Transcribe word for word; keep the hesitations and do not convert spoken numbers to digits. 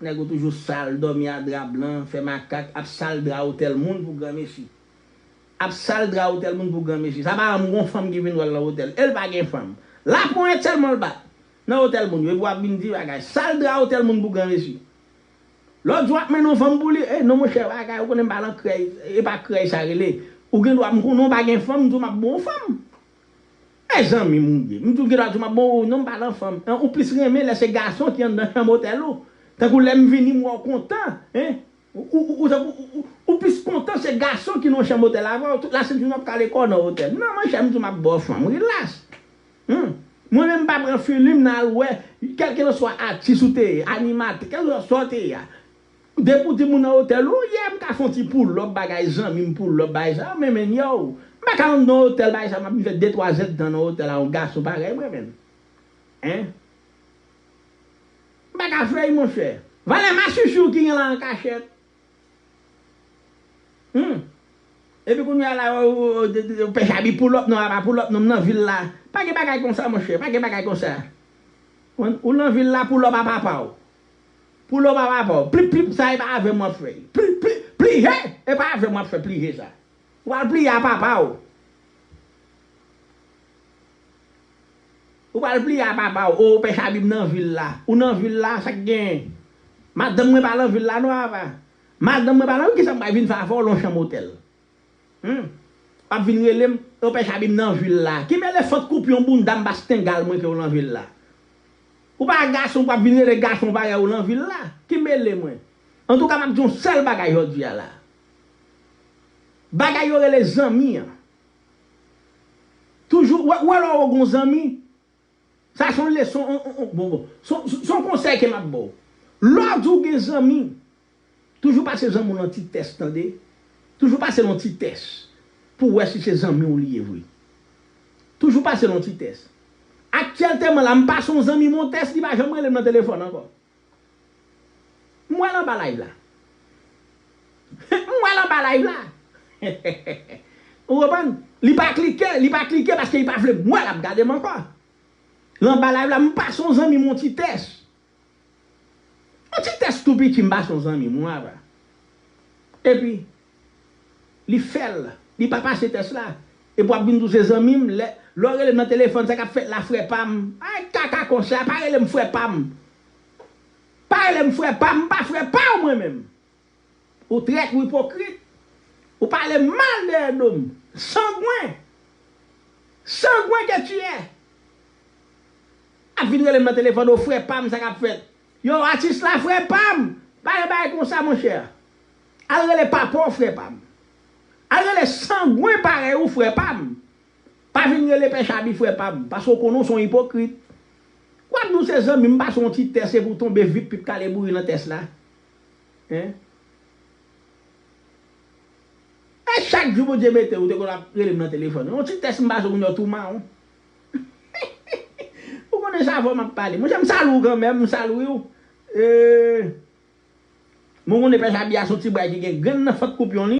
Nèg ou toujou sal, dòmi a dra blan, fè makak, ap sal dra otèl moun pou granmesi. Ap sal dra otèl moun pou granmesi. Sa pa yon fanm ki vin wè l nan otèl. E l pa gen fanm. Laponyèt sèlman l bat nan otèl moun yo. Epi w ap vin di bagay. Sal dra otèl moun pou granmesi. Lòt jou w ap mennen yon fanm pou li. E non, monchè, bagay, ou konnen m pa nan krèy. E pa krèy sa rele. Ou gen dwa, m konnen w pa gen fanm, m di w m ap ba w yon fanm. E zanmi m ou ye. M di w gen dwa di w m ap ba w, non, m pa nan fanm. Ou plis renmen lè se gason ki anndan chanm otèl ou. Tankou lè m vini, m wè w kontan. Hein? Ou, ou, ou, ou, tankou, ou, ou, ou plis kontan se gason ki nan chanm otèl avè w. Tout lasent jounen w ap kale kò w nan otèl. Non, monchè, m di w m ap ba w fanm. Rilas. Hmm. Mwen menm, m pa pran filim nan al wè, kèlkelanswa atis ou te ye, animatè, kèlkelanswa sa w te ye a. Depi w di moun nan otèl ou ye, m ka fè yon ti pull up, bagay, zanmi m, pull up, bagay sa, men, men, yo, m pa ka anndan otèl, bagay sa, m ap vin fè de twa zèdtan nan otèl a yon gason parèy mwen menm. Hein? M pa ka fè l, monchè. Valè machouchou ki gen la an kachèt. Hmm. Epi kounye a la, ou, ou, ou, ou, ou, pè Chabi pull up non, apa pull up non, m nan vil la. Pa gen bagay konsa, monchè, pa gen bagay konsa. Ou, ou nan vil la, pull up a papa w. Pull up a papa w. Plip, plip, sa e pa avè m w ap fè. Plip, plip, plije, e pa avè m w ap fè plije sa. Ou al plije a papa w. Ou pral pliye a papa w, o, pè Chabi m nan vil la. Ou nan vil la, sa k genyen? Madanm mwen pa nan vil la non, apa. Madanm mwen pa nan, kisa m pral vin fè avè w lan yon chanm otèl? Hmm? W ap vin rele m, o, pè Chabi m nan vil la. Ki mele fant koupyon bounda m bas tengal mwen ke w lan vil la? Ou pa gason, w ap vin rele gason parèy ou lan vil la? Ki mele mwen? Antouka, m ap di yon sèl bagay jodi a la. Bagay yo rele zanmi an. Toujou, wè, wè lè w gon zanmi, sa se yon leson, on, on, on, bon, bon. Se yon, se yon konsèy ke m ap ba w. Lè w di w gen zanmi, toujou pase zanmi w lan ti tès, tande. Toujou pase l yon ti tès pou w wè si se zanmi w li ye vre. Toujou pase l yon ti tès. Aktyèlteman la, m pase yon zanmi m yon tès, li pa janm rele m nan telefòn ankò. M wè l anba live la. M wè l anba live la. Ou konprann? Li pa klike, li pa klike paske li pa vle m wè l ap gade m ankò. L anba live la, m pase yon zanmi m yon ti tès. Yon ti tès tou piti m pase yon zanmi m, ou konprann? Epi, li fè l, li pa pase tès la. Epi w ap vin di w se zanmi m, lè, lè w rele m nan telefòn, sa k ap fèt la, frè pa m? Ay, kaka konsa, pa rele m frè pa m. Pa rele m frè pa m, m pa frè pa w mwen menm. Ou trèt, ou ipokrit. Ou pale mal dèyè do m. Sangwen. Sangwen ke tu es. Ap vin rele m nan telefòn, o frè pa m, sa k ap fèt? Yo, atis la, frè pa m. Pa gen bagay konsa, monchè. Al rele papa w, frè pa m. Al rele sangwen parèy ou, frè pa m. Pa vin rele pè Chabi, frè pa m, paske w konnen w se yon ipokrit. W ap di w se zanmi m, pase yon ti tès epi w tonbe vip pip kale bouri nan tès la. Hein? E chak jou Bondye mete w, ou te konn ap rele m nan telefòn. Yon ti tès m pase w, kounye a w tou mawon. Ou konnen sa fò m ap pale. Monchè, m salye w kanmenm, m salye w. E, mwen konnen pè Chabi a se yon ti bway ki gen grenn nan fant koupyon li.